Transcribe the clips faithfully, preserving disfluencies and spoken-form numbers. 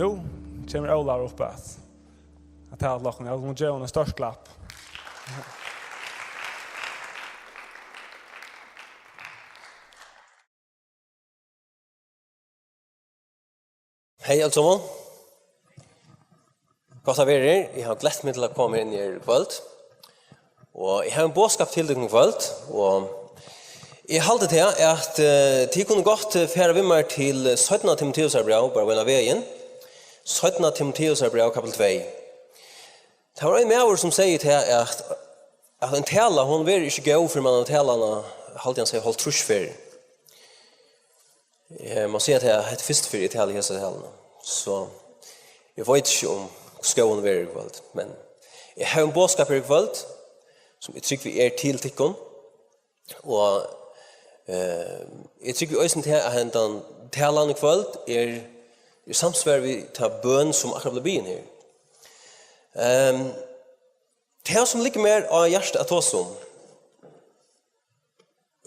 Nú kemur Ólavur upp at, at tala til okkum. Eg vil geva honum eitt stórt klapp. Hey, alt saman. Gott at vera her. Eg havi glett meg til at koma inn her í kvøld. Og eg havi ein boðskap til tykkum í kvøld, og eg haldi til at, eh, tit kunnu gott, eh, fara við mær til seinna Timoteusarbræv, bara beinanvegin. Seinna Timoteusarbræv, kapittul tvey. Tað var ein maður, sum segði til at, at ein tala, hon verður ikki góð, fyrr enn man hevur talað hana, haldi hann segði, hálvtrýss ferðir. Eg má siga, at hetta er fyrstu ferð, eg tali hesa taluna. So eg veit ikki, um hvussu góð hon verður í kvøld, men eg havi ein boðskap her í kvøld, sum eg trúgvi er til tykkum. Og, eh, eg trúgvi eisini til, at hendan talan í kvøld er í samsvari við ta bøn, sum akkurát bleiv biðin her. Ehm, tað, sum liggur mær á hjarta at tosa um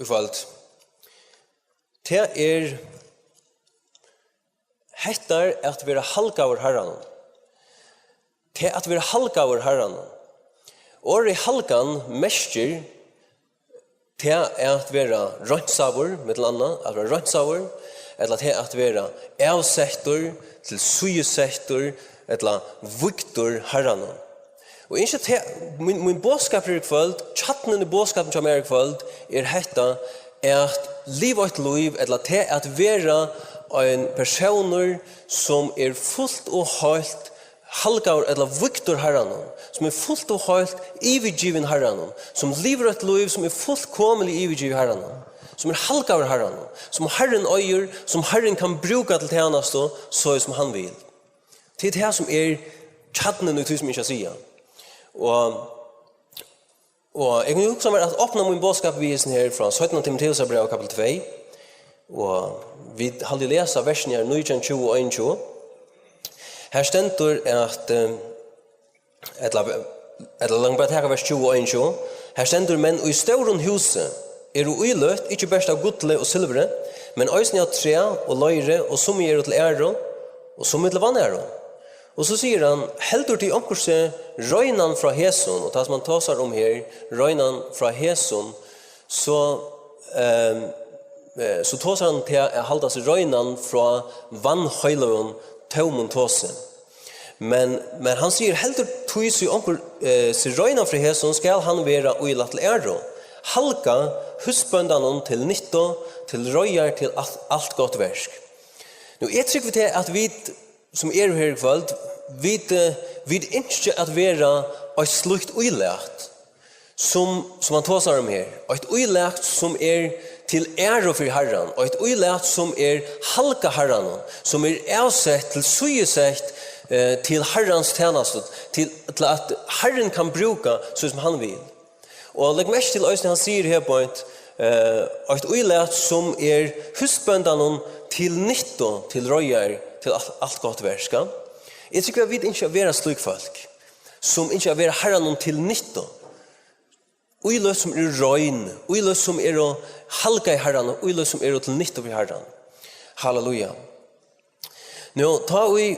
í kvøld, tað er hetta at vera halgaður Harranum. Tað at vera halgaður Harranum. Orðið halgan merkir tað at vera reinsaður, millum annað, at vera reinsaður, ella tað at vera avsettur, tilsíðisettur, ella vígdur Harranum. Og eg ynski at te-, mín, mín boðskapur í kvøld, kjarnin í boðskapinum hjá mær í kvøld, er hetta, at liva eitt lív, ella tað at vera ein persónur, sum er fult og heilt halgaður ella vígdur Harranum, sum er fult og heilt yvirgivin Harranum, sum livir eitt lív, sum er fullkomiliga yvirgivið Harranum, sum er halgaður Harranum, sum Harrin eigur, sum Harrin kann brúka til tænastu, so sum hann vil. Tað er tað, sum er kjarnin í tí, sum eg skal siga. Og, og eg kann hugsa mær at opna mín boðskap við hesum her frá seinna Timoteusarbræv, kapittul tvey. Og vit halda lesa versini her, nítjan, tjúgu og einogtjúgu. Her stendur at, eh, ella, ella lat meg bara taka vers tjúgu og einogtjúgu. Her stendur: "Men í stórum húsi eru íløt, ikki bert av gulli og silvuri, men eisini av træ og leiri, og summi eru til æru, og summi til vanæru." Og so sigur hann: "Heldur tú onkur seg reinan frá hesum?" Og tað, sum hann tosar um her, reinan frá hesum, so, ehm, eh, so tosar hann til at halda seg reinan frá vanheiløgum, tómum tosi. Men, men hann sigur: "Heldur tú seg onkur, eh, seg reinan frá hesum, skal hann vera ílat til æru, halga húsbóndanum til nyttu, til reiðar til alt, alt gott verk." Nú, eg trúgvi til, at vit, sum eru her í kvøld, vit, eh, vit ynskja at vera eitt slíkt ílat, sum, sum hann tosar um her. Eitt ílat, sum er til æru fyri Harran. Eitt ílat, sum er halgað Harranum, sum er avsett, tilsíðisett, eh, til Harrans tænastu, til, til at Harrin kann brúka, so sum hann vil. Og legg merki til eisini, hann sigur her beint, eh, eitt ílat, sum er húsbóndanum til nyttu, til reiðar, til alt, alt gott verk, ja. Eg trúgvi, at vit ynskja at vera slík fólk, sum ynskja at vera Harranum til nyttu. Íløt, sum eru rein, íløt, sum eru halgað Harranum, íløt, sum eru til nyttu fyri Harran. Halleluja. Nú, tá ið,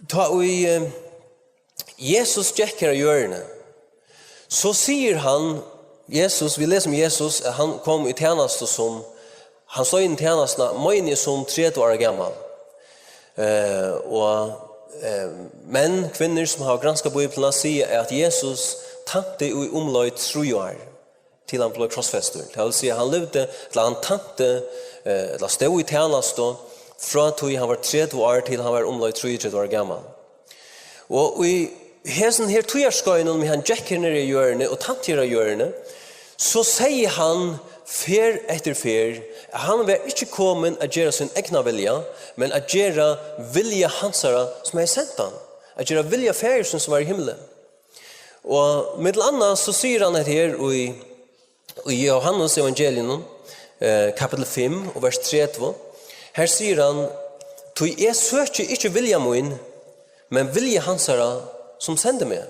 tá ið, eh, Jesus gekk her á jørðini, so sigur hann, Jesus, vit lesa um Jesus, at hann kom í tænastu sum, hann stóð inn í tænastuna, meini eg, sum tretivu ára gamal. Eh, og, eh, menn, kvinnur sum hava granskað Bíbliuna siga, at Jesus tænti í umleið trý ár, til hann bleiv krossfestur. Tað vil siga, hann livdi, ella hann tænti, eh, ella stóð í tænastu, frá tí hann var tretivu ár til hann var umleið trýogtretivu ára gamal. Og í hesum her tíðarskeiðinum, hann gekk her niðri á jørðini og tænti her á jørðini, so segði hann ferð eftir ferð, at hann var ikki komin at gera sín egna vilja, men at gera vilja hansara, sum hevði sent hann, at gera vilja Faðirsins, sum var í himli. Og millum annað so sigur hann hetta her í, í Jóhannes evangelium, eh, kapittul fimm og vers tretivu. Her sigur hann: "Tí eg søki ikki vilja mín, men vilja hansara, sum sendi meg."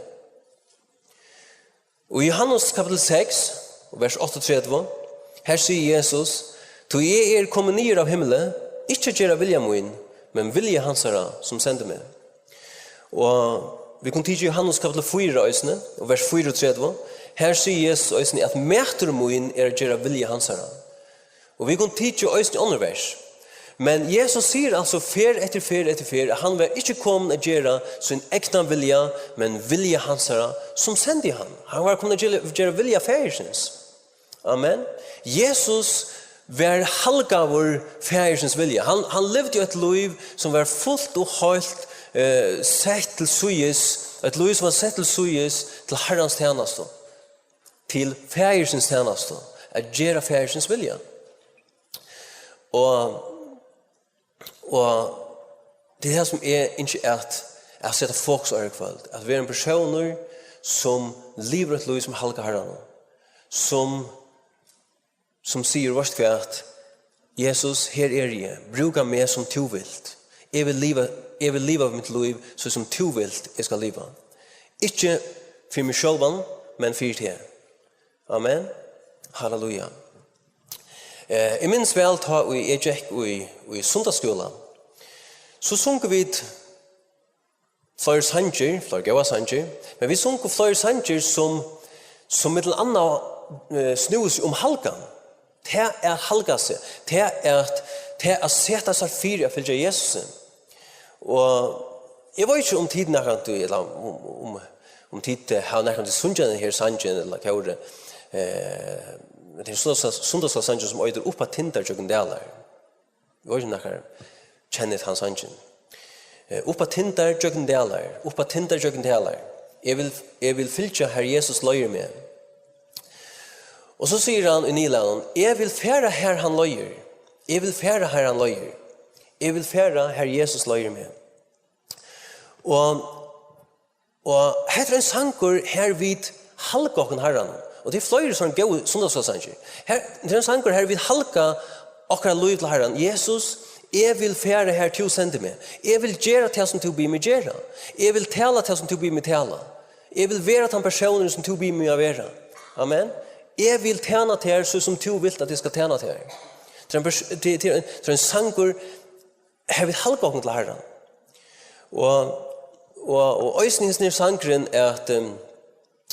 Og í Jóhannes kapittul seks og vers áttaogtretivu, her sigur Jesus: "Tí eg eri komin niður av himli, ikki at gera vilja mín, men vilja hansara, sum sendi meg. Og vit kunnu tikið Jóhannes kapitel fýra eisini, og vers fýraogtretivu. Her sigur Jesus eisini, at mætur mín er at gera vilja hansara. Og vit kunnu tikið eisini onnur vers. Men Jesus sigur altso ferð eftir ferð eftir ferð, at hann var ikki komin at gera sín egna vilja, men vilja hansara, sum sendi hann. Hann var komin at gera, gera vilja faðirsins. Amen. Jesus var halgaður faðirsins vilja. Hann, hann livdi eitt lív sum var fult og heilt, eh, sett til síðis, eitt lív sum var sett til síðis til Harrans tænastu, til faðirsins tænastu, at gera faðirsins vilja. Og Og tað er tað sum eg ynski at, at seta fokus á í kvøld, at vera ein persónur sum livir eitt lív sum halgar Harranum, sum, sum sigur, veitst hvat, Jesus, her eri eg, brúka meg sum tú vilt. Eg vil liva, eg vil liva mítt lív so sum tú vilt eg skal liva. Ikki fyri meg sjálvan, men fyri teg. Amen. Halleluja. Eh, eg minnist væl, tá ið eg gekk í, í sunnudagsskúla, so sungu vit fleiri sangir, fleiri góðar sangir, men vit sungu fleiri sangir sum, sum millum annað, eh, snúðu seg um halgan. Tað at halga seg, tað at, tað at seta seg fyri at fylgja Jesusi. Og eg veit ikki, um tit nakrantíð, ella um, um, um, um tit, eh, hava nakrantíð sungið henda her sangin, ella kórið, eh, men tað er sunnudags-, sunnudagsskúlasangin, sum eitur Upp á tindar gjøgnum dalar. Eg veit ikki, um nakar kennir tann sangin. Eh, Upp á tindar gjøgnum dalar, upp á tindar gjøgnum dalar. Eg vil, eg vil fylgja har Jesus leiðir meg. Og so sigur hann í niðurlagnum, eg vil fara har hann leiðir. Eg vil fara har hann leiðir. Eg vil fara har Jesus leiðir meg. Og, og hetta er ein sangur, har vit halga okkum Harran. Og tað er fleiri sånne góðir sunnudagsskúlasangir. Her, tað er ein sangur, har vit halga okkara lív til Harran. Jesus, eg vil fara har tú sendir meg. Eg vil gera tað sum tú biður meg gera. Eg vil tala tað sum tú biður meg tala. Eg vil vera tann persónurin sum tú biður meg at vera. Amen. Eg vil tæna tær, so sum tú vilt at eg skal tæna tær. Tað er ein pers-, tað, tað er ein, tað er ein sangur, har vit halga okkum til Harran. Og, og, og eisini hesin her sangurin at, um,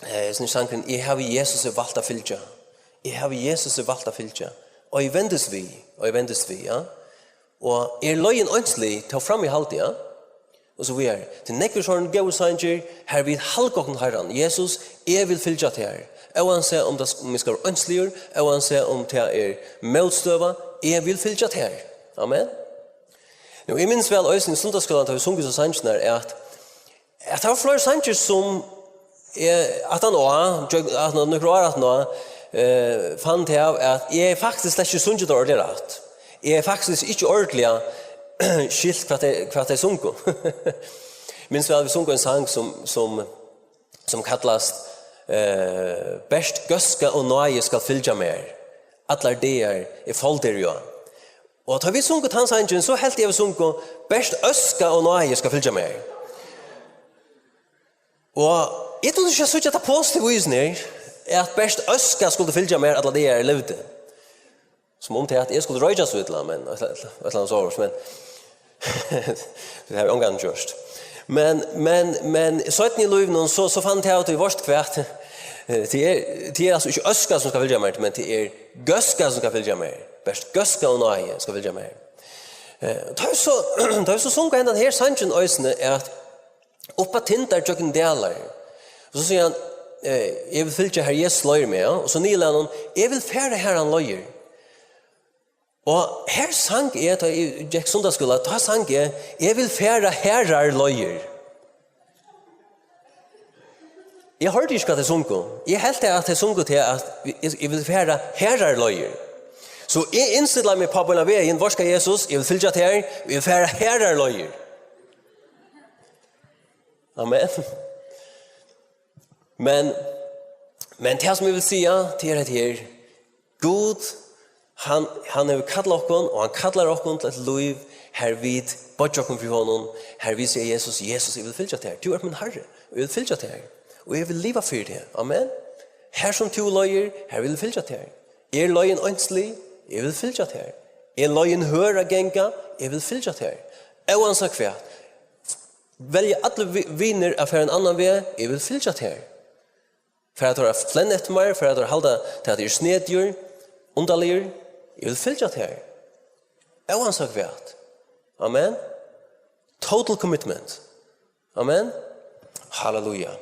eh, hesin her sangurin, eg havi Jesusi valt at fylgja. Eg havi Jesusi valt at fylgja. Og eg vendist við, og eg vendist við, ja. Og er leiðin einslig, tá fram í haldi, ja. Og so víðari. Tað eru nógvir sovorðnir góðir sangir, har vit halga okkum Harran. Jesus, eg vil fylgja tær. Óansæð um tað sk-, um eg skal vera einsligur, óansæð um tað er mótstøða, eg vil fylgja tær. Amen. Nú, eg minnist væl eisini í sunnudagsskúlanum, tá vit sungu hesar sangirnar, at, at tað var fleiri sangir sum eg, aftan á, gjøgn-, aftan á nøkur ár aftan á, eh, fann tað av, at eg faktiskt slett ikki sungu tað ordiliga rætt. Eg hevði faktiskt ikki ordiliga skilt, hvat tey, hvat tey sungu. Minnist væl, vit sungu ein sang sum, sum, sum kallast, eh, Bert góðska og náði skal fylgja mær, allar dagar eg fór her, ja. Og tá vit sungu tann sangin, so helt eg, at vit sungu, Bert óska og náði skal fylgja mær. Og eg dugdi ikki at síggja tað positiva í hesum her, at bert óska skuldi fylgja mær allar dagar eg livdi. Sum um tað at eg skuldi roykja so illa, men, eitt ella annað sovorðið, men tað havi eg ongantíð gjørt. Men, men, men seinni í lívinum, so, so fann eg av tí, veitst hvat, eh, tað er, tað er altso ikki óska sum skal fylgja mær, men tað er góðska sum skal fylgja mær. Bert góðska og náði skal fylgja mær. Eh, tá eg so, tá eg so sungu hendan her sangin eisini, at Upp á tindar gjøgnum dalar. Og so sigur hann, eh, eg vil fylgja har Jesus leiðir meg, ja. Og so niðurlagnum, eg vil fara har hann leiðir. Og her sang eg, tá eg gekk sunnudagsskúla, tá sang eg, eg vil fara harar leiðir. Eg hoyrdi ikki, hvat tey sungu. Eg helt at tey sungu til at eg, eg vil fara harar leiðir. So eg innstillaði meg á beinanvegin, veitst hvat, Jesus, eg vil fylgja tær, eg vil fara harar leiðir. Amen. Men, men tað sum eg vil siga, tað er hetta her. Gud, hann, hann hevur kallað okkum, og hann kallar okkum til eitt lív, har vit boyggja okkum fyri honum, har vit siga, Jesus, Jesus, eg vil fylgja tær. Tú ert mín Harri, og eg vil fylgja tær. Og eg vil liva fyri teg. Amen. Har sum tú leiðir, har vil eg fylgja tær. Er leiðin einslig? Eg vil fylgja tær. Er leiðin hørð at ganga? Eg vil fylgja tær. Óansæð hvat. Velja allir vi-, vinir at fara ein annan veg, eg vil fylgja tær. Fara teir at flenna eftir mær, fara teir at halda tað, at eg eri snedigur, undarligur, eg vil fylgja tær. Óansæð hvat. Amen. Total commitment. Amen. Halleluja.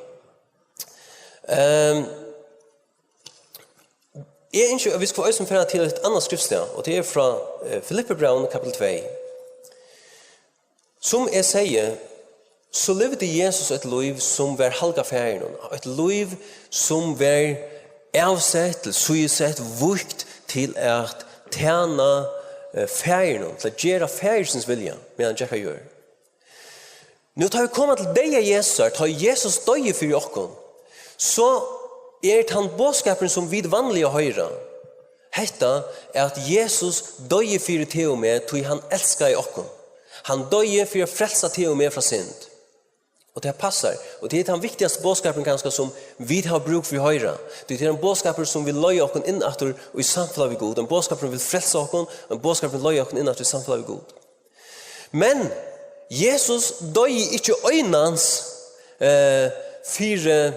Um, eg ynski, at vit skulu eisini fara til eitt annað skriftstað, og tað er frá, eh, Filippibrævinum kapitel tvey. Sum eg segði, so livdi Jesus eitt lív, sum var halgað Faðirinum, eitt lív, sum var avsett, tilsíðisett, vígt til at tæna, eh, Faðirinum, til at gera Faðirsins vilja, meðan hann gekk á jørð. Nú, tá vit koma til deyða Jesusar, tá Jesus doyði fyri okkum, so er tann boðskapurin, sum vit vanliga hoyra, hetta, at Jesus doyði fyri teg og meg, tí hann elskaði okkum. Hann doyði fyri at frelsa teg og meg frá synd. Og tað passar. Og tað er tann viktigasti boðskapurin kanska, sum vit hava brúk fyri at hoyra. Tað er ein boðskapur, sum vil leiða okkum inn aftur í samfelag við Gud. Ein boðskapur, sum vil frelsa okkum. Ein boðskapur, sum vil leiða okkum inn aftur í samfelag við Gud. Men Jesus doyði ikki einans, eh, fyri,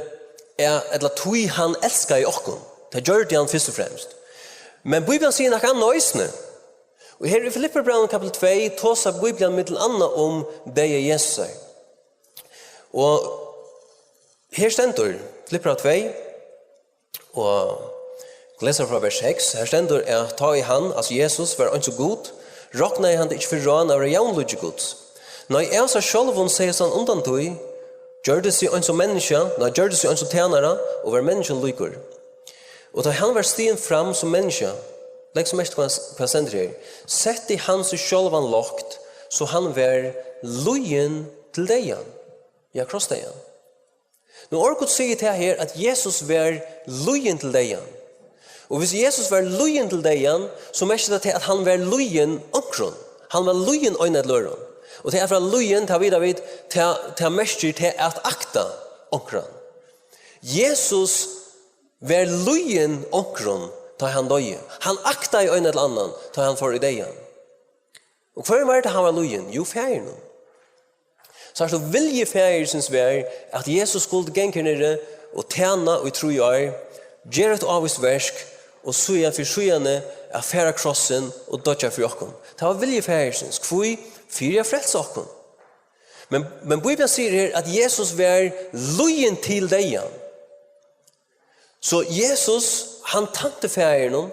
eh, ella tí hann elskaði okkum. Tað gjørdi hann fyrst og fremst. Men Bíblian sigur nakað annað eisini. Og her í Filippibrævinum kapitel tvey tosar Bíblian millum annað um deyða Jesusar. Og her stendur, Filippibrævinum tvey, og lesa frá vers seks, her stendur, at tá ið hann, altso Jesus, var eins og Gud, roknaði hann tað ikki fyri rán at vera javnlíki Guds. Nei, av sær sjálvum segði hann undan tí, gjørdi seg eins og menniskja, nei, gjørdi seg eins og tænara, og var menniskjum líkur. Og tá hann var stigin fram sum menniskja, legg so merki til, hvat, hvat stendur her, setti hann seg sjálvan lágt, so hann var lýðin til deyðan, ja, krossdeyðan. Nú, orð Guds sigur tað her, at Jesus var lýðin til deyðan. Og hvis Jesus var lýðin til deyðan, so merkir tað, at hann var lýðin onkrum. Hann var lýðin ein ella øðrum. Og tað at vera lýðin, tað vita vit, tað, tað merkir tað at akta onkran. Jesus var lýðin onkrum, tá hann doyði. Hann aktaði ein ella annan, tá hann fór í deyðan. Og hvørjum var tað, hann var lýðin? Jú, Faðirinum. Sært tú, vilji Faðirsins var, at Jesus skuldi ganga her niðri og tæna í trý ár, gera eitt ávíst verk, og síðan fyri síðani at fara krossin og doyggja fyri okkum. Tað var vilji Faðirsins. Hví? Fyri at frelsa okkum. Men, men Bíblian sigur her, at Jesus var lýðin til deyðan. So Jesus, hann tænti Faðirinum,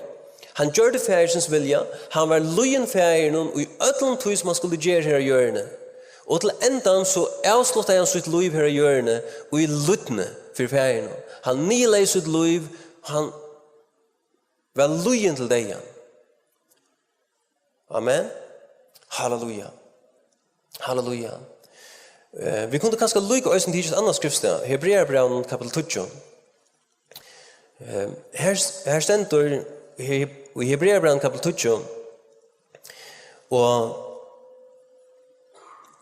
hann gjørdi Faðirsins vilja, hann var lýðin Faðirinum í øllum tí, sum hann skuldi gera her á jørðini. Og til endan so avsluttaði hann sítt lív her á jørðini í lýdni fyri Faðirinum. Hann niðurlegði sítt lív, hann var lýðin til deyðan. Amen. Halleluja. Halleluja. Eh, vit kundu kanska líka eisini tikið eitt annað skriftstað, Hebrearabrævinum kapitel tíggju. Eh, her, her stendur, he-, í Hebrearabrævinum kapitel tíggju, og,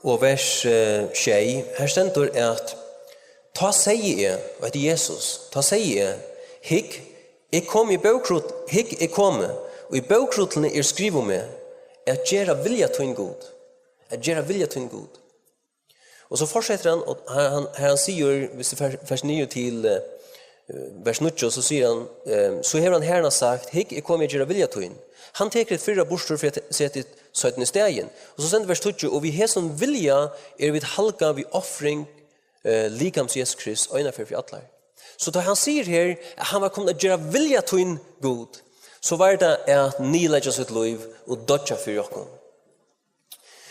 og vers, eh, sjey, her stendur at, tá segði eg, og hetta er Jesus, tá segði eg, hygg, eg komi í bókrull-, hygg, eg komi, og í bókrulluni er skrivað um meg, at gera vilja tín, Gud. At gera vilja tín, Gud. Og so fortsetur hann, og hann, hann, her hann sigur, hvis du fer, fer niður til, eh, vers níggju, so sigur hann, eh, so hevur hann, Harrin, sagt, hygg, eg komi at gera vilja tín. Hann tekur hitt fyrra burtur fyri at seta hitt seinna í staðin. Og so stendur vers tíggju, og við hesum vilja eru vit halgað við ofring, eh, likams Jesu Krist, eina ferð fyri allar. So tá hann sigur her, at hann var komin at gera vilja tín, Gud, so var tað at niðurleggja sítt lív og doyggja fyri okkum.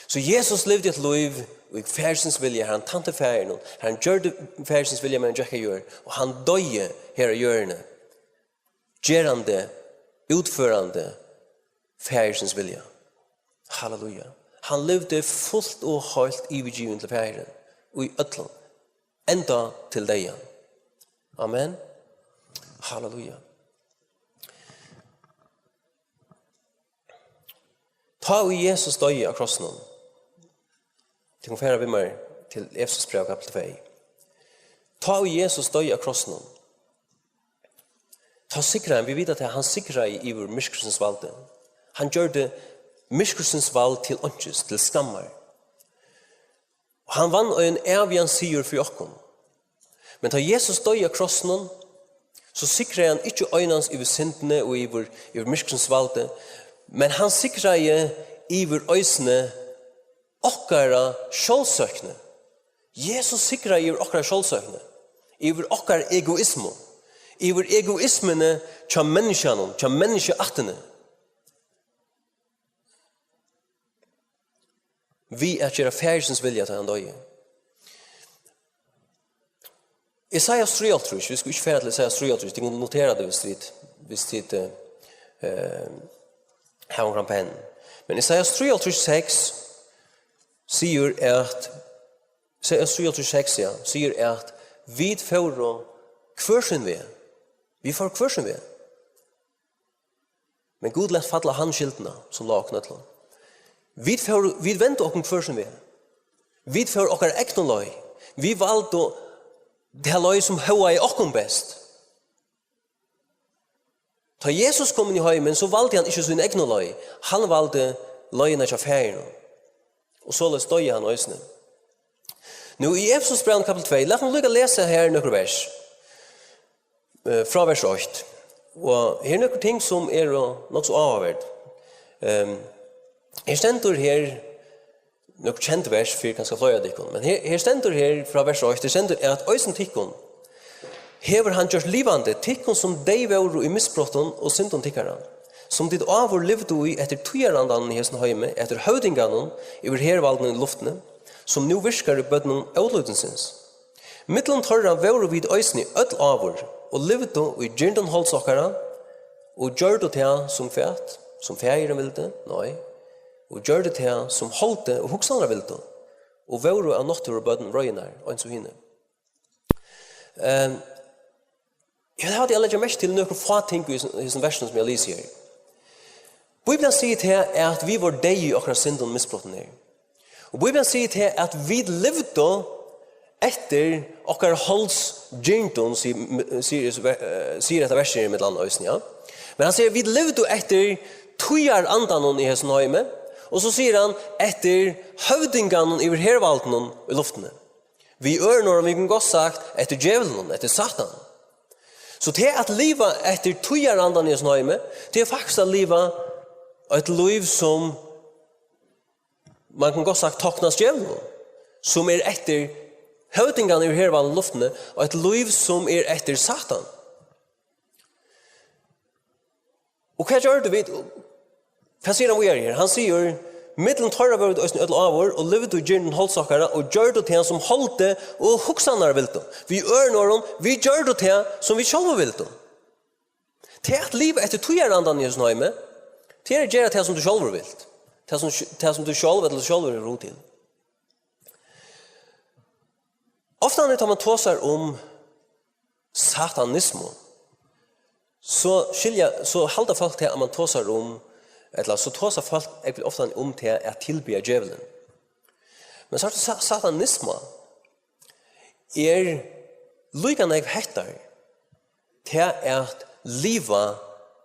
So Jesus livdi eitt lív í Faðirsins vilja, har hann tænti Faðirinum, har hann gjørdi Faðirsins vilja, meðan hann gekk á jørð, og hann doyði her á jørðini, gerandi, útførandi Faðirsins vilja. Halleluja. Hann livdi fult og heilt yvirgivin til Faðirin, í øllum, enda til deyðan. Amen. Halleluja. Tá ið Jesus doyði á krossinum, tit kunnu fara við mær til Efesusbræv kapitel tvey. Tá ið Jesus doyði á krossinum, tá sigraði hann, vit vita tað, hann sigraði yvir myrkursins valdi. Hann gjørdi myrkursins vald til einkis, til skammar. Og hann vann ein ævigan sigur fyri okkum. Men tá Jesus doyði á krossinum, so sigraði hann ikki einans yvir syndini og yvir, yvir myrkursins valdi, men hann sigraði yvir eisini okkara sjálvsøkni. Jesus sigraði yvir okkara sjálvsøkni, yvir okkara egoismu, yvir egoismuni hjá menniskjanum, hjá menniskjuættini. Við at gera Faðirsins vilja, tá hann doyði. Esaias trýoghálvtrýss, vit skulu ikki fara til Esaias trýoghálvtrýss, tit kunnu notera tað, hvis tit, hvis tit, eh, eh, hava onkran penn. Men Esaias trýoghálvtrýss seks sigur at, Esaias trýoghálvtrýss seks, ja, sigur at vit fóru hvør sín veg. Vit fóru hvør sín veg. Men Gud læt falla hann skyldina, sum lá á okkum øllum. Vit fóru, vit vendu okkum hvør sín veg. Vit fóru okkara egnu leið. Vit valdu ta leið, sum hóaði okkum best. Tá Jesus kom inn í heimin, so valdi hann ikki sína egnu leið. Hann valdi leiðina hjá Faðirinum. Og soleiðis doyði hann eisini. Nú í Efesusbrævinum kapittul tvey, lat meg líka lesa her nøkur vers. Eh, frá vers eitt. Og her eru nøkur ting sum eru nokk so áhugaverd. Ehm, her stendur her nøkur kend vers fyri kanska fleiri av tykkum. Men her, her stendur her frá vers eitt, her stendur at eisini tykkum hevur hann gjørt livandi, tykkum sum deyð vóru í misbrotum og syndum tykkara, sum tit áður livdu í eftir tíðarandanum í hesum heimi, eftir høvdinganum yvir hervaldinum í luftini, sum nú virkar í børnum ólýdisins. Millum teirra vóru vit eisini øll áður, og livdu í girndum holds okkara, og gjørdu tað sum hvat, sum faðirin vildi, nei, og gjørdu tað sum holdið og hugsanirnar vildu, og vóru av náttúru børn reiðinnar, eins og hini. Ehm, eg vil hava teg at leggja merki til nøkur fá ting í hesum, hesum versinum sum eg lesi her. Bíblian sigur til at vit vóru deyð í okkara syndum og misbrotum her. Og Bíblian sigur til at vit livdu eftir okkara holds girndum, sigur, sigur, sigur hetta versið her millum annað eisini, ja. Men hann sigur, vit livdu eftir tíðarandanum í hesum heimi, og so sigur hann, eftir høvdinganum yvir hervaldinum í luftini. Við øðrum orðum, vit kunnu gott sagt, eftir djevlinum, eftir Satan. So tað at liva eftir tíðarandanum í hesum heimi, tað er faktiskt at liva eitt lív sum, man kann gott sagt, toknast djevlinum, sum er eftir høvdingarnar yvir hervaldinum í luftini, og eitt lív sum er eftir Satan. Og hvat gjørdu vit? Hvat sigur hann víðari her? Hann sigur, millum teirra vóru vit eisini øll áður, og livdu í girndum holds okkara, og gjørdu tað, sum holdið og hugsanirnar vildu. Við øðrum orðum, vit gjørdu tað, sum vit sjálvi vildu. Tað at liva eftir tíðarandanum í hesum heimi, tað er at gera tað, sum tú sjálvur vilt. Tað, sum, tað, sum tú sjálv ella tú sjálvur hevur hug til. Ofta, tá man tosar um satanismu, so skilja, so halda fólk til, at man tosar um, ella so tosar fólk ógvuliga ofta um tað at tilbiðja djevulin. Men sa-, sa-, satanisma er líka nógv hettar, tað at liva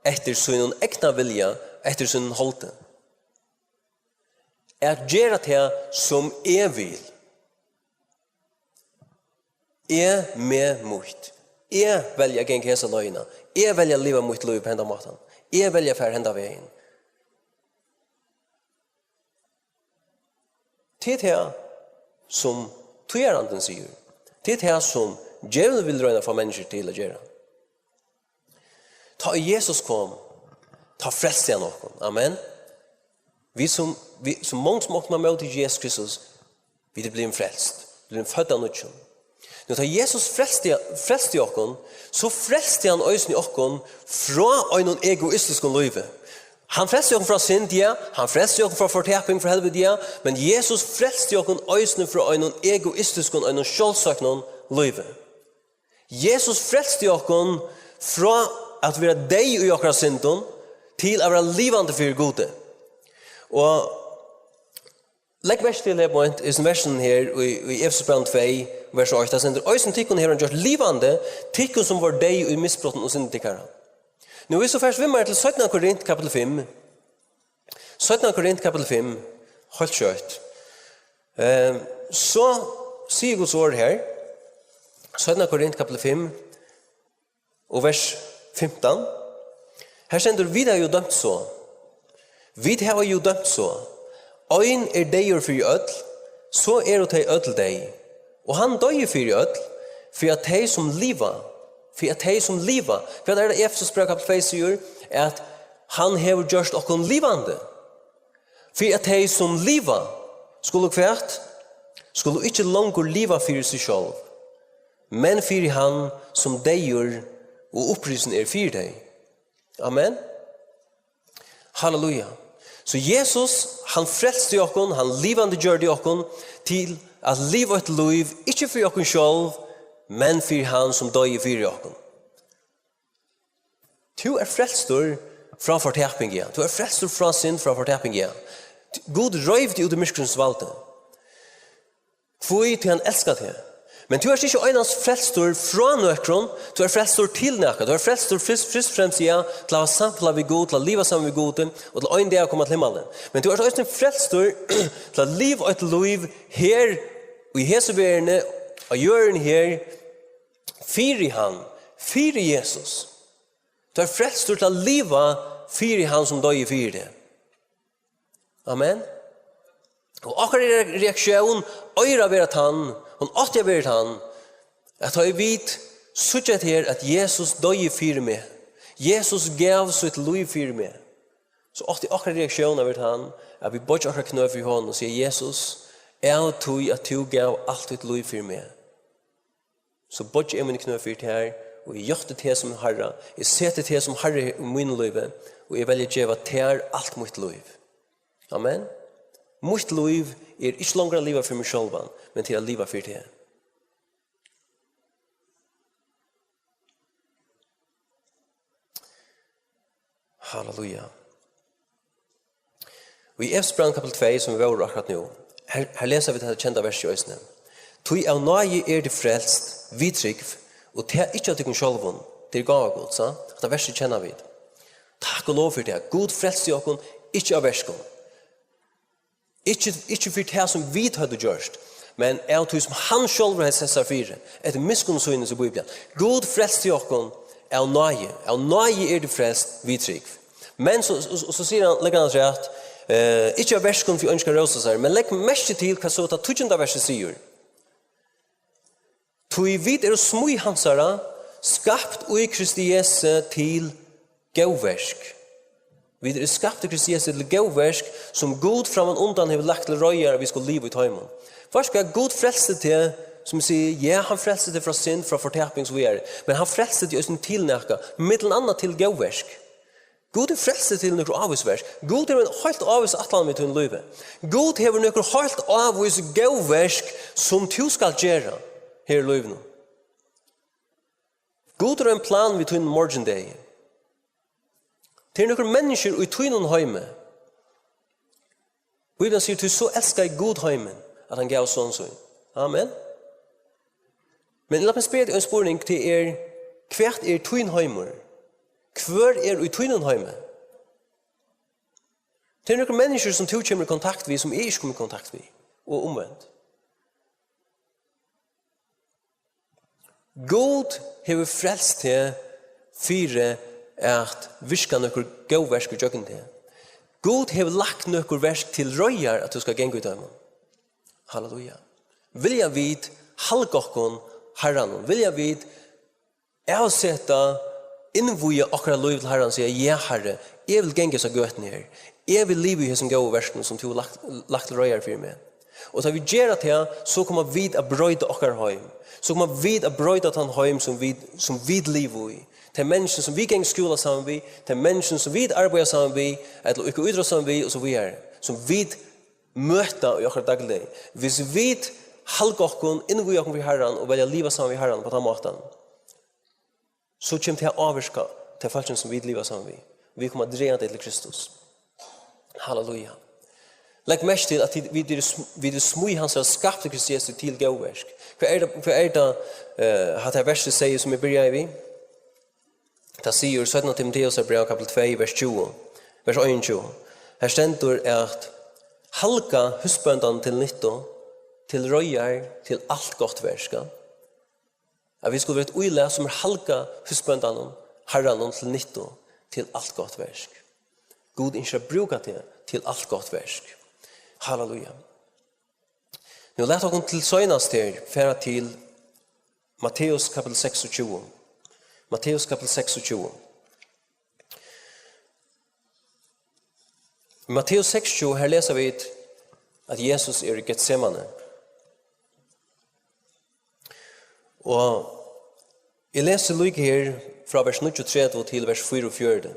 eftir sínum egna vilja, eftir sínum holdi. At gera tað, sum eg vil. Eg, meg, mítt. Eg velji at ganga hesa leiðina. Eg velji at liva mítt lív á hendan mátan. Eg velji at fara hendan vegin. Tað er tað, sum tíðarandin sigur. Tað er tað, sum djevulin vil royna at fáa menniskjur til at gera. Tá ið Jesus kom, tá frelsti hann okkum. Amen. Vit sum, vit, sum mong sum okkum hava móttikið Jesus Kristus, vit eru blivin frelst, blivin fødd av nýggjum. Nú, tá Jesus frelsti, frelsti okkum, so frelsti hann eisini okkum frá einum egoistiskum lívi. Hann frelsti okkum frá synd, ja, hann frelsti okkum frá fortaping, frá helviti, ja, men Jesus frelsti okkum eisini frá einum egoistiskum, einum sjálvsøknum lívi. Jesus frelsti okkum frá at vera deyð í okkara syndum til at vera livandi fyri Gudi. Og legg merki til her, beint í hesum versinum her í, í Efesusbrævinum tvey, vers eitt, tað stendur: Eisini tykkum hevur hann gjørt livandi, tykkum sum vóru deyð í misbrotum og syndum tykkara. Nú, vit so fara við mær til seinna Korint, kapittul fimm. Seinna Korint, kapittul fimm, heilt skjótt. Eh, So sigur Guds orð her, seinna Korint kapittul fimm og vers fimtan. Her stendur: "Vit hava jú dømt so. Vit hava jú dømt so. Ein er deyður fyri øll, so eru tey øll deyð. Og hann doyði fyri øll, fyri at tey sum liva, fyri at tey sum liva." Hvat er tað Efesusbræv kapittul tvey sigur? At hann hevur gjørt okkum livandi. Fyri at tey sum liva skulu hvat? Skulu ikki longur liva fyri seg sjálv, men fyri hann, sum deyður og upprisin er fyri tey. Amen. Halleluja. So Jesus, hann frelsti okkum, hann livandi gjørdi okkum til at liva eitt lív, ikki fyri okkum sjálv, men fyri hann, sum doyði fyri okkum. Tú ert frelstur frá fortaping, ja. Tú ert frelstur frá synd, frá fortaping, ja. Gud reiv teg út í myrkursins valdi. Hví? Tí hann elskar teg. Men tú ert ikki einans frelstur frá nøkrum, tú ert frelstur til nakað. Tú ert frelstur fyrst, fyrst og fremst, ja, til at hava samfelag við Gud, til at liva saman við Gud, og til ein dag at koma til himmalin. Men tú ert eisini frelstur til at liva eitt lív her, í hesi verðini, á jørðini her, fyri hann, fyri Jesus. Tú ert frelstur til at liva fyri hann, sum doyði fyri teg. Amen. Og okkara re-, reaktión eigur at vera tann, hon átti at vera tann, at tá ið vit síggja hetta her, at Jesus doyði fyri meg, Jesus gav sítt lív fyri meg, so átti okkara reaktión at vera tann, at vit boyggja okkara knø fyri honum og siga: "Jesus, av tí at tú gav alt títt lív fyri meg, so boygi eg míni knø fyri tær, og eg játti teg sum Harra. Eg seti teg sum Harra í mínum lívi, og eg velji at geva tær alt mítt lív." Amen. Mítt lív er ikki longur at liva fyri meg sjálvan, men til at liva fyri teg. Halleluja. Og í Efesusbrævinum kapittul tvey, sum vit vóru akkurát nú, her, her lesa vit hetta kenda versið eisini: "Tí av náði eru tit frelst, við trúgv, og tað ikki av tykkum sjálvum, tað er gáva Guds." Sa? Hetta versið kenna vit. Takk og lov fyri tað. Gud frelsti okkum, ikki av verkum. Ikki, ikki fyri tað sum vit høvdu gjørt, men av tí sum hann sjálvur hevði sett sær fyri, eftir miskunn síni, sigur Bíblian. Gud frelsti okkum av náði. Av náði eru tit frelst við trúgv. Men so, so, so sigur hann, leggur hann afturat, eh, ikki av verkum, fyri at eingin skal rósa sær, men legg merki til hvat so tað tíggjunda versið sigur. Tí vit eru smíð hansara, skapt í Kristi Jesu til góðverk. Vit eru skapt í Kristi Jesu til góðverk, sum Gud frammanundan hevur lagt til reiðar, at vit skulu liva í teimum. Veitst hvat, Gud frelsti teg, sum eg sigi, ja, hann frelsti teg frá synd, frá fortaping, so víðari. Men hann frelsti teg eisini til nakað, millum annað til góðverk. Gud hevur frelst teg til nøkur ávís verk. Gud hevur ein heilt ávís ætlan við tínum lívi. Gud hevur nøkur heilt ávís góð verk, sum tú skalt gera her í lívinum. Gud hevur ein plan við tínum morgindegi. Tað eru nøkur menniskju í tínum heimi. Bíblian sigur: "Tí so elskaði Gud heimin, at hann gav son sín." Amen. Men lat meg spyrja teg ein spurning, tað er: hvat er tín heimur? Hvør er í tínum heimi? Tað eru nøkur menniskju, sum tú kemur í kontakt við, sum eg ikki kom í kontakt við, og umvent. Gud hevur frelst teg fyri at virka nøkur góð verk ígjøgnum teg. Gud hevur lagt nøkur verk til reiðar, at tú skal ganga í teimum. Halleluja. Vilja vit halga okkum Harranum? Vilja vit avseta, innvígja okkara lív til Harran og siga: "Ja, Harri, eg vil ganga hesa gøtuna her. Eg vil liva í hesum góðu verkunum, sum tú hevur lagt, lagt til reiðar fyri meg." Og tá vit gera tað, so koma vit at broyta okkara heim. So koma vit at broyta tann heim, sum vit, sum vit liva í. Tey menniskjuni, sum vit ganga í skúla saman við, tey menniskjuni, sum vit arbeiða saman við, ella íðka ítrótt saman við, og so víðari. Sum vit møta í okkara dagligi. Hvis vit halga okkum, innvígja okkum við Harran og velja at liva saman við Harran á tann mátan, so kemur tað at ávirka tey fólkini, sum vit liva saman við. Vit koma at draga tey til Kristus. Halleluja. Legg merki til, at tit, vit eru sm-, vit eru smíð hansara, skapt í Kristi Jesu til góð verk. Hvat er tað, hvat er tað, eh, hatta her versið sigur, sum eg byrjaði við? Tað sigur í seinna Timoteusarbræv, kapittul tvey, vers tjúgu, vers einogtjúgu. Her stendur at halga húsbóndan til nyttu, til reiðar til alt gott verk, ja. At vit skulu vera eitt ílat sum er halgað húsbóndanum, Harranum til nyttu, til alt gott verk. Gud ynskir at brúka teg til alt gott verk. Halleluja. Nú lat okkum til seinast her fara til Matteus kapitel seksogtjúgu. Matteus kapitel seksogtjúgu. Í Matteus seksogtjúgu, her lesa vit, at Jesus er í Getsemane. Og eg lesi líka her frá vers níggjuogtretivu til vers fýraogfjøruti.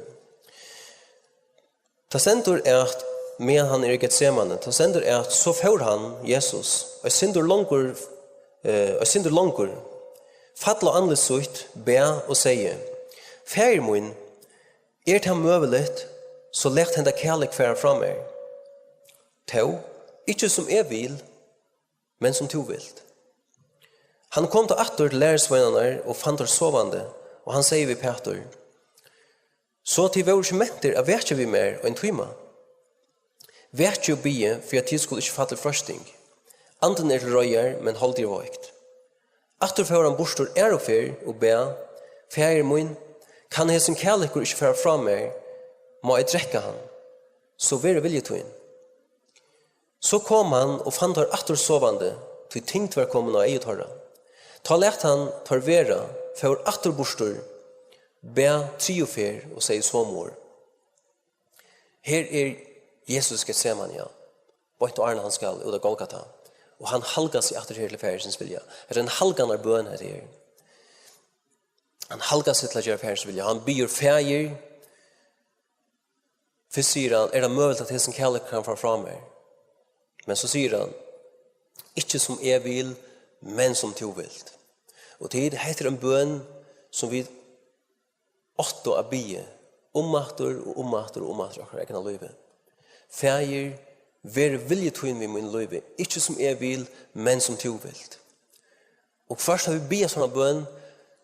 Tað stendur at, meðan hann er í Getsemane, tað stendur at, so fór hann, Jesus, eitt sindur longur, eh, eitt sindur longur, fall á andlit sítt, bað og segði: Faðir mín, er tað møguligt, so lat henda kalik fara frá mær. Tó, ikki sum eg vil, men sum tú vilt. Hann kom tá aftur til lærisveinarnar og fann teir sovandi, og hann segði við Pætur: So tit vóru ikki mentir at vakja við mær ein tíma? Vakið og biðið, fyri at tit skulu ikki falla í freisting. Andin er til reiðar, men holdið er veikt. Aftur fór hann burtur aðru ferð og bað: Faðir mín, kann hesin kalikur ikki fara frá mær? Má eg drekka hann, so verði vilji tín. So kom hann og fann teir aftur sovandi, tí tyngd var komin á eygu teirra. Tá læt hann teir vera, fór aftur burtur, bað triðju ferð og segði somu orð. Her er Jesus í Getsemane, ja. Beint áðrenn hann skal út á Golgata. Og hann halgar seg aftur her til Faðirsins vilja. Hetta er ein halganarbøn, hetta her. Hann halgar seg til at gera Faðirsins vilja. Hann biður: Faðir, fyrst sigur hann: Er tað møguligt, at hesin kalikur kann fara frá mær? Men so sigur hann: Ikki sum eg vil, men sum tú vilt. Og til hetta er ein bøn, sum vit áttu at biðja um aftur og um aftur og um aftur í okkara egna lívi. Faðir, verði vilji tín við mínum lívi, ikki sum eg vil, men sum tú vilt. Og fyrst tá vit biðja sovorðna bøn,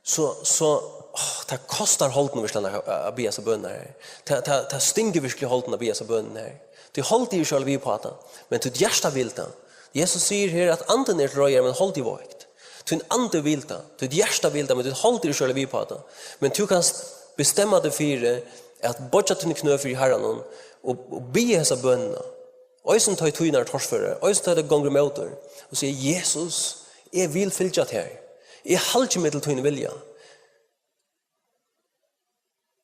so, so, áh, tað kostar holdinum virkuliga at, at biðja hesa bønina her. Tað, tað, tað stingur virkuliga í holdinum at biðja hesa bønina her. Tí holdið er ikki alveg við uppá tað, men títt hjarta vil tað. Jesus sigur her, at andin er til reiðar, men holdið er veikt. Tín andi vil tað, títt hjarta vil tað, men títt hold er ikki alveg við uppá tað. Men tú kanst bestemma teg fyri at boyggja tíni knø fyri Harranum og, og biðja hesa bønina. Eisini tá ið tíðin er torførari, eisini tá ið tað gongur ímóti, og siga: Jesus, eg vil fylgja tær. Eg halgi meg til tín vilja.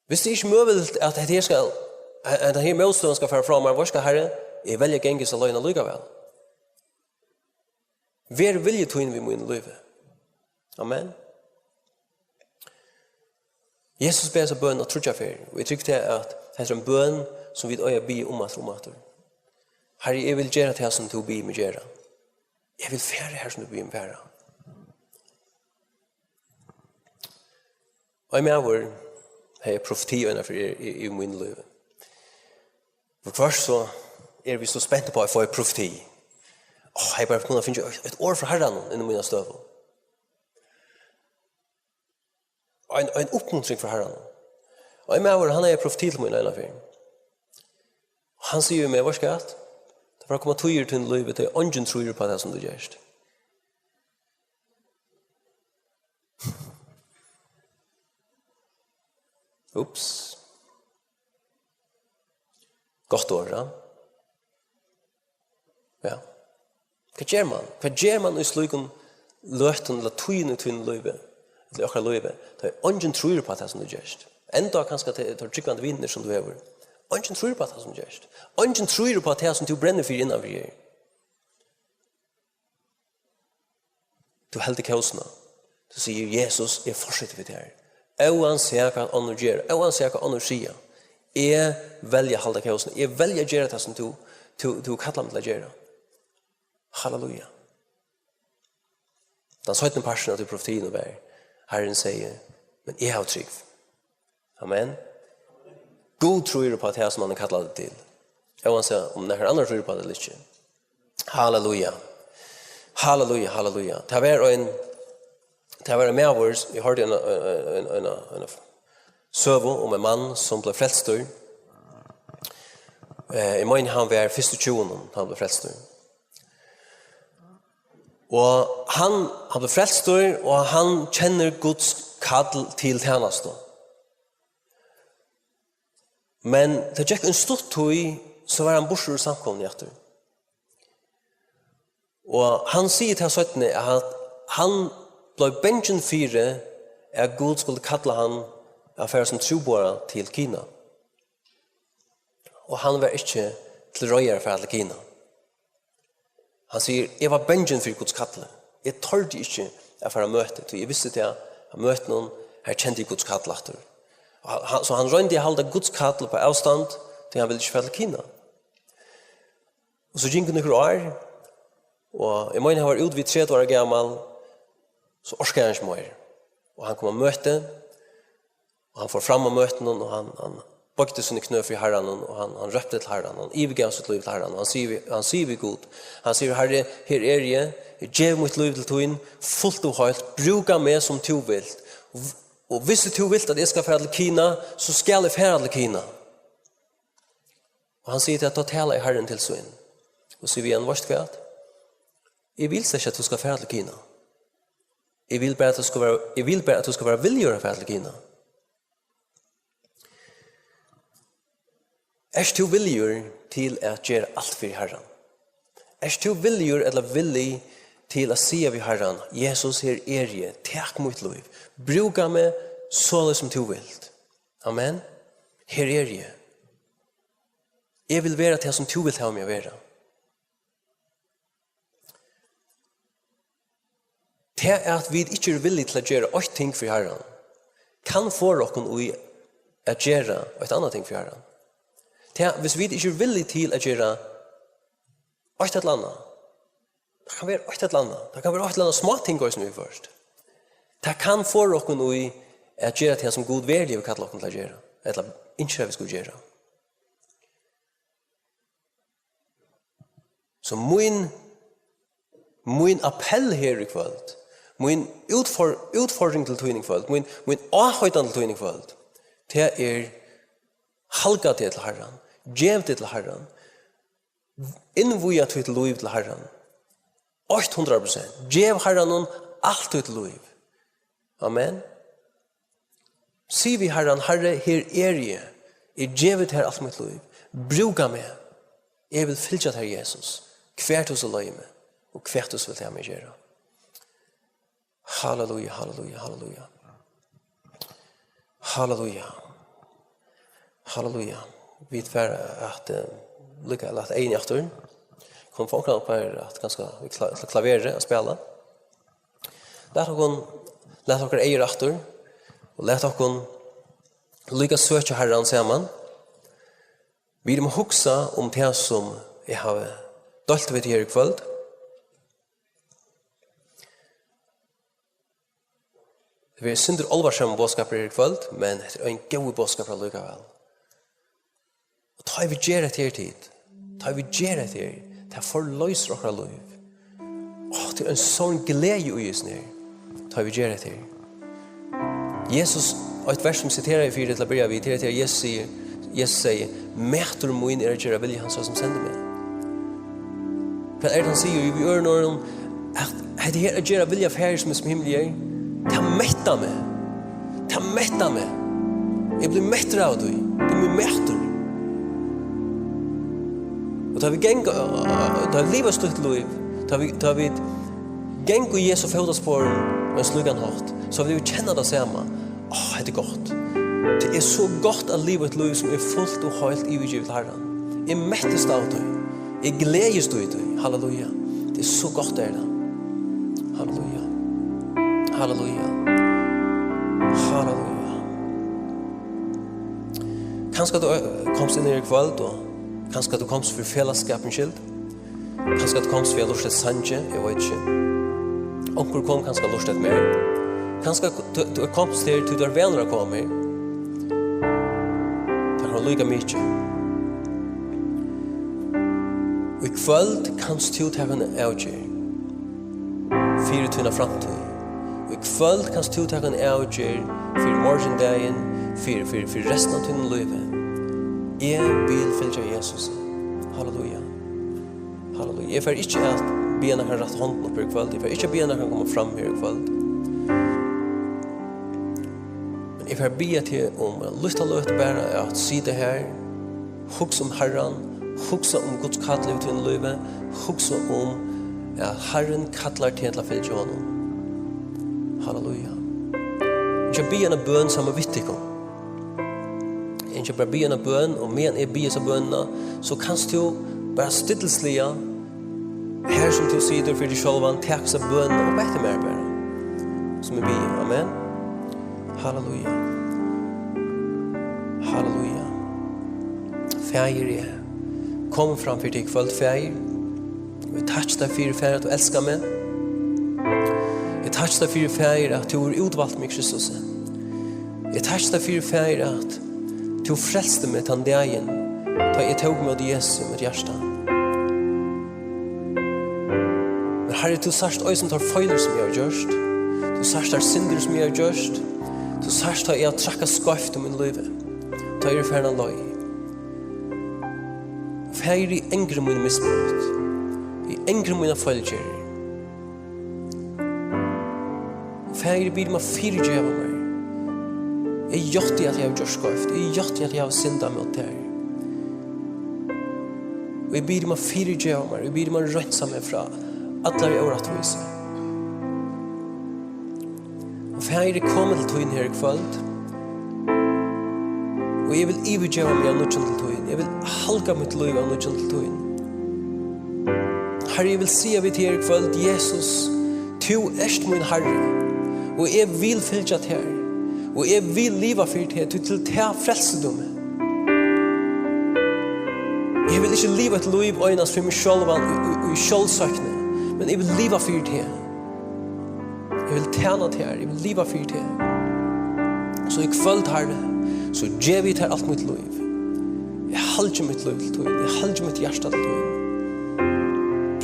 Hvis tað er ikki møguligt, at hetta her skal, at hetta her mótstøðan skal fara frá mær, veitst tú hvat, Harri, eg velji at ganga hesa leiðina allíkavæl. Verði vilji tín við mínum lívi. Amen. Jesus bað hesa bøn tríggjar ferðir, og eg trúgvi tað, at hetta er ein bøn, sum vit eiga at biðja um aftur og um aftur. Harri, eg vil gera tað, sum tú biður meg gera. Eg vil fara har, sum tú biður meg fara. Ein maður hevði profeti eina ferð í, í, í mínum lívi. Viðhvørt so eru vit so spent uppá at fáa profeti. Áh, eg bara kundi fingið eitt, eitt orð frá Harranum inn í mína støðu. Ein, ein uppmuntring frá Harranum. Og ein maður, hann hevði profeti til mín eina ferð. Hann sigur við meg: Veitst tú hvat? Tað fara at koma tíðir í tínum lívi, tá ið eingin trýr uppá tað, sum tú gert. Ups. Gott orð, ja. Ja. Hvat ger mann? Hvat ger mann í slíkum løtum ella tíðum í tínum lívi, ella í okkara lívi, tá ið eingin trýr uppá tað, sum tú gert? Enntá kanska tað eru teir trúgvandi vinir, sum tú hevur. Eingin trýr uppá tað, sum tú gert. Eingin trýr uppá tað, sum tú brennur fyri innan fyri her. Tú heldur kósina. Tú sigur: Jesus, eg fortseti við tær. Óansæð hvat onnur gera, óansæð hvat onnur siga, eg velji at halda kósina. Eg velji at gera tað, sum tú, tú, tú kallar meg til at gera. Halleluja. Tann seinni parturin av tí profetiini var, Harrin segði: Men eg havi trúgv. Amen. Gud trýr uppá tað, sum hann hevur kallað teg til. Óansæð um nakar annar trýr uppá tað ella ikki. Halleluja. Halleluja, halleluja. Tað var ein, tað var ein maður, eg hoyrdi eina, eina, eina, eina søgu um ein mann, sum bleiv frelstur. Eh, eg meini, hann var fyrst í tjúgunum, hann bleiv frelstur. Og hann, hann bleiv frelstur, og hann kennir Guds kall til tænastu. Men tað gekk ein stutt tíð, so var hann burtur úr samkomuni aftur. Og hann sigur tað seinni, at hann bleiv bangin fyri, at Gud skuldi kalla hann at fara sum trúboðara til Kina. Og hann var ikki til reiðar at fara til Kina. Hann sigur, "Eg var bangin fyri Guds kalli. Eg tordi ikki at fara á møti, tí eg visti tað, at møtunum, har kendi eg Guds kall aftur." Og hann, so hann royndi at halda Guds kall upp á avstand, tí hann vildi ikki fara til Kina. Og so gingu nøkur ár, og eg meini, hann var út við tretivu ára gamal, so orkaði hann ikki meir. Og hann kom á møti, og hann fór fram á møtunum, og hann, hann boygdi síni knø fyri Harranum, og hann, hann rópti til Harran, hann yvirgav sítt lív til Harran, og hann sigur við, hann sigur við Gud, hann sigur, "Harri, her eri eg, eg gevi mítt lív til tín, fult og heilt, brúka meg sum tú vilt, og, og hvis tú vilt, at eg skal fara til Kina, so skal eg fara til Kina." Og hann sigur, at tá talaði Harrin til sín, og sigur við hann, "Veitst tú hvat? Eg vil slett ikki, at tú skal fara til Kina. Eg vil bara, at tú skal vera, eg vil bara, at tú skal vera viljugur at fara til Kina." Ert tú viljugur til at gera alt fyri Harran? Ert tú viljugur ella villig til at siga við Harran, "Jesus, her eri eg, tak mítt lív, brúka meg soleiðis sum tú vilt. Amen. Her eri eg. Eg vil vera tað, sum tú vilt hava meg at vera." Tað, at vit ikki eru villig til at gera eitt ting fyri Harran, kann forða okkum í at gera eitt annað ting fyri Harran. Tað, hvis vit ikki eru villig til at gera eitt ella annað, tað kann vera eitt ella annað, tað kann vera eitt ella annað smáting eisini viðført. Tað kann forða okkum í at gera tað, sum Gud veruliga hevur kallað okkum til at gera, ella ynskir, at vit skulu gera. So mín, mín appell her í kvøld, mín útfor-, útfordring til tín í kvøld, mín, mín áheitan til tín í kvøld, tað er, halga teg til Harran, gev teg til Harran, innvíga títt lív til Harran, eitt hundrað prosent, gev Harranum alt títt lív. Amen. Sig við Harran, "Harri, her eri eg. Eg gevi tær alt mítt lív. Brúka meg. Eg vil fylgja tær, Jesus, hvar tú so leiðir meg, og hvat tú so vilt hava meg at gera." Halleluja, halleluja, halleluja. Halleluja. Halleluja. Vit fara at, eh, lukka, lata eyguni aftur. Kom fólk upp her at kanska við kla-, til klaverið at spæla. Lat okkum, lat okkara eygu aftur, og lat okkum líka søkja Harran saman. Vit eru at hugsa um tað, sum eg havi deilt við teg her í kvøld. Tað verður eitt sindur álvarsamur boðskapur her í kvøld, men hetta er ein góður boðskapur allíkavæl. Og tá ið vit gera hetta her, tit, tá ið vit gera hetta her, tað forloysir okkara lív. Áh, tað er ein sånn gleði í hesum her, tá ið vit gera hetta her. Jesus, eitt vers sum siteraði fyri til at byrja við, tað er, at Jesus sigur, Jesus segði, "Matur mín er at gera vilja hans, sum sendi meg." Hvat er tað, hann sigur? Jú, við øðrum orðum, at hetta her at gera vilja Faðir, sum er í himli, tað mettar meg. Tað mettar meg. Eg blívi mettur av tí. Tað er mín matur. Og tá vit ganga, tá vit liva slíkt lív, tá vit, tá vit ganga í Jesu fótaspor á ein slíkan hátt, so vit kenna tað sama. Áh, hetta er gott. Tað er so gott at liva eitt lív, sum er fult og heilt yvirgivið til Harran. Eg mettist av tí. Eg gleðist í tí. Halleluja. Tað er so gott, er tað. Halleluja. Halleluja. Halleluja. Kanska tú, eh, komst inn her í kvøld, og kanska tú komst fyri felagsskapin skyld. Kanska tú komst fyri at lurta eftir sangi, eg veit ikki. Onkur kom kanska at lurta eftir mær. Kanska tú, tú komst her, tí tú ert vanur at koma her. Tað kann vera líka mikið. Í kvøld kanst tú taka eina avgerð fyri tína framtíð. Í kvøld kanst tú taka eina avgerð fyri morgindagin, fyri, fyri, fyri restina av tínum lívi. Eg vil fylgja Jesusi. Halleluja. Halleluja. Eg fari ikki at biðja nakran rætta hondina upp her í kvøld. Eg fari ikki at biðja nakran koma fram her í kvøld. Men eg fari at biðja teg um at lítla løtu bara at sita her, hugsa um Harran, hugsa um Guds kall í tínum lívi, hugsa um at Harrin kallar teg til at fylgja honum. Halleluja. Eg skal biðja eina bøn saman við tykkum. Eg skal bara biðja eina bøn, og meðan eg biði hesa bønina, so kanst tú bara stillisliga, her sum tú situr fyri teg sjálvan, tak hesa bønina og eftir mær bara. Sum eg biði. Amen. Halleluja. Halleluja. Faðir, eg komi fram fyri teg í kvøld, Faðir. Eg takki tær fyri, Faðir, at tú elskar meg. Eg takki tær fyri, Faðir, at tú hevur útvalt meg í Kristusi. Eg takki tær fyri, Faðir, at tú frelsti meg tann dagin, tá eg tók ímóti Jesusi í mítt hjarta. Men Harri, tú sært eisini tær feilir, sum eg havi gjørt. Tú sært tær syndir, sum eg havi gjørt. Tú sært, tá eg havi traðkað skeivt í mínum lívi. Tá eg eri farin av leið. Faðir, eg angri míni misbrot. Eg angri mínar feilgerðir. Faðir, eg biði um at fyrigeva mær. Eg játti, at eg havi gjørt skeivt. Eg játti, at eg havi syndað móti tær. Og eg biði um at fyrigeva mær. Eg biði um at reinsa meg frá allari órættvísi. Og Faðir, eg komi til tín her í kvøld. Og eg vil yvirgeva meg av nýggjum til tín. Eg vil halga mítt lív av nýggjum til tín. Harri, eg vil siga við teg her í kvøld, Jesus, tú ert mín Harri, og eg vil fylgja tær, og eg vil liva fyri teg, tí til tað frelsti tú meg. Eg vil ikki liva eitt lív einans fyri meg sjálvan í, í, í sjálvsøkni, men eg vil liva fyri teg. Eg vil tæna tær, eg vil liva fyri teg. So í kvøld, Harri, so gevi eg tær alt mítt lív. Eg halgi mítt lív til tín, eg halgi mítt hjarta til tín.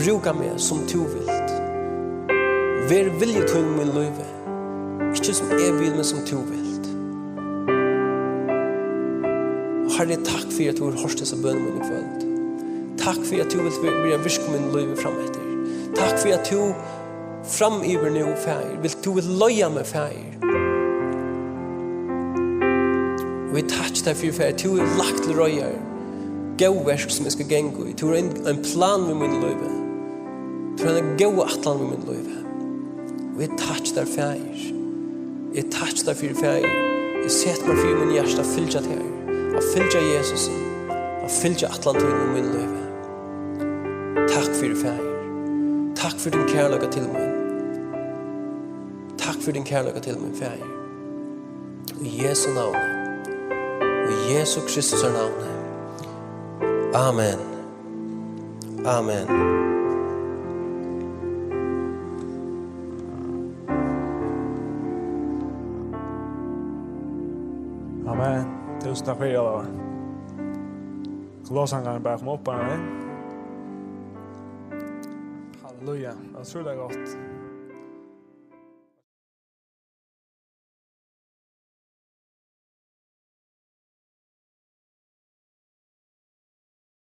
Brúka meg sum tú vilt. Ver vilji tín í mínum lívi, ikki sum eg vil, men sum tú vilt. Og Harri, takk fyri, at tú hevur hoyrt hesa bøn mína í kvøld. Takk fyri, at tú vilt vir-, byrja at virka í mínum lívi frameftir. Takk fyri, at tú framyvir nú, Faðir, vilt tú vil leiða meg, Faðir. Og eg takki tær fyri, Faðir, tú hevur lagt til reiðar góð verk, sum eg skal ganga í. Tú hevur ein, ein plan við mínum lívi. Tú hevur eina góða ætlan við mínum lívi. Og eg takki tær, Faðir. Eg takki tær fyri, Faðir. Eg seti mær fyri í mínum hjarta at fylgja tær, at fylgja Jesusi, at fylgja ætlan tíni í mínum lívi. Takk fyri, Faðir. Takk fyri tín kærleika til mín. Takk fyri tín kærleika til mín, Faðir. Í Jesu navni. Í Jesu Kristusar navni. Amen. Amen. Amen. Túsund takk fyri, Ólavur. Kan lovsangarin bara koma upp her? Halleluja. Det var utrolig godt.